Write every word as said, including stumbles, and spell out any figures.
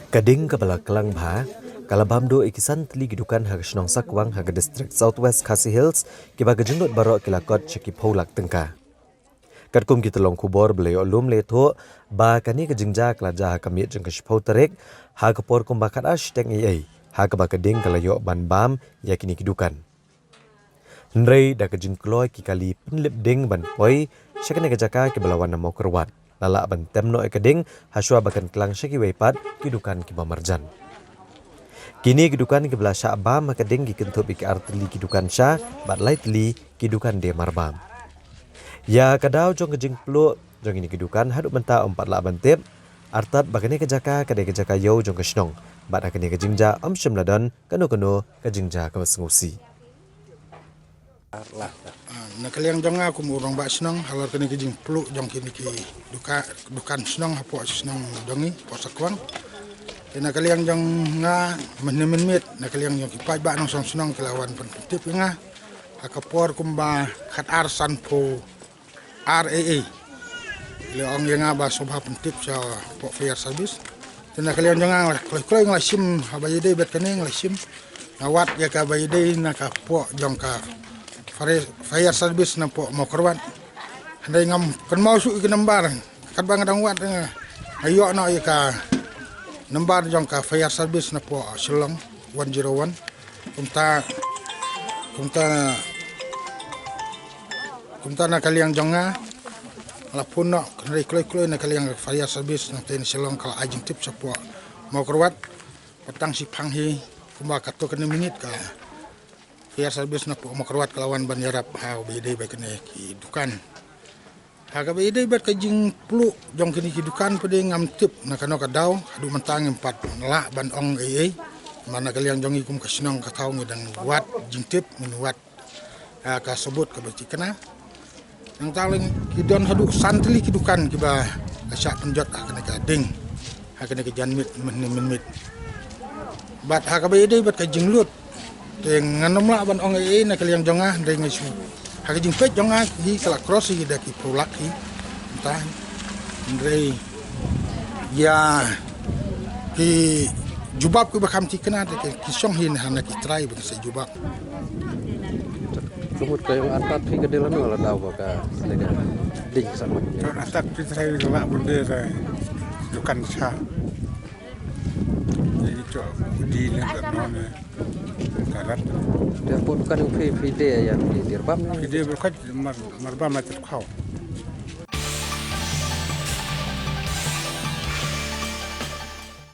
Ka ding kaba la klang bha ka la bam duh ïa ki san tylli ki dukan ha ka shnong Sakwang ha ka district South West Khasi Hills, kiba ka jinglut baroh ki la kot sha ki phew lak tyngka. Katkum ki tyllong khubor ba la ïoh lum la ïathuh ba kane ka jingjia ka la jia ha ka miet jong ka shiphew tarik ha ka por kumba khatar shiteng eiei, ha kaba ka ding ka la ïoh ban bam ïa kine ki dukan. Hynrei da ka jingkloi ki kali pynlip ding ban poi sha kane ka jaka kiba la wan na Mawkyrwat, la lah ban tem noh ïa ka ding hashwa ba kan klang sha kiwei pat ki dukan kiba marjan. Kine ki dukan kiba la shah bam ha ka ding ki kynthup ïa ki ar tylli ki dukan sha bad lai tylli ki dukan die marbam. Ïa ka daw jong ka jingpluh jong kine ki dukan haduh mynta ym pat lah ban tip, artat ba kane ka jaka ka dei ka jaka ïew jong ka shnong, bad ha kane ka jingjia ym shym la don kano kano ka jingjia kaba sngewsih. Ah, na ka liang jong nga kum u rangbah shnong, halor kane ka jingpluh jong kine ki duka-, dukan shnong hapoh shnong jong ngi, hapoh Sakwang. Te na ka liang jong nga, mynhynnin mynmiet, na ka liang jong ki paidbah nongshong shnong ki la wan pyntip ïa nga ha ka por kumba khatar sanphew ar eiei. La ong ïa nga ba sngewbha pyntip shapoh fire service. Te na ka liang jong nga, nga la kloi kloi nga la shim, haba ïadei bad kane nga la shim. Nga wad ïa kaba ïadei na ka poh jong ka fire, fire service na poh Mawkyrwat. Hynrei ngam kynmaw shuh ïa ka nambar. Katba nga dang wad nga, nga ïoh noh ïa ka nambar jong ka fire service na poh Shillong one zero one. Kumta, kumta, kumta na ka liang jong nga, nga la phone noh, hynrei kloi kloi na ka liang fire service nangtei na Shillong ka la ai jingtip shapoh Mawkyrwat. Ba tang shiphang hi, kumba katto katne minit ka fire service na poh Mawkyrwat ka la wan ban ïarap ha kaba ïadei bad kine ki dukan. Ha kaba ïadei bad ka jingpluh jong kine ki dukan pat de ngam tip na kano ka daw, haduh mynta ngim pat lah ban ong eiei. Namar na ka liang jong ngi kum ka shnong ka thaw ngi dang wad jingtip, ngin wad, ah, ka sabut kaba thikna. Nangta lei ki don haduh san tylli ki dukan kiba la shah pynjot ha kane ka ding, ha kane ka janmiet mynhynnin mynmiet. Bad ha kaba ïadei bad ka jinglut, te ngan ym lah ban ong eiei na ka liang jong nga, hynrei nga shu, ha ka jingpeit jong nga hi ka la cross hi da ki phew lak hi. Mynta, hynrei ïa ki jubab kiba kham thikna te ki shong hi na, na ki trai ba ki sa jubab. Ka mut ka ïong atat phi ka dei lano la daw ba ka dei ka ding ka samat. Ïong atat phi trai ka lah bun de da dukan sha. Jadi cok di ne ka no ne. Karat. Dia pun dukan phi, phi dei ïa phi dir bam. Phi dei berkat mar, marbam atat kau.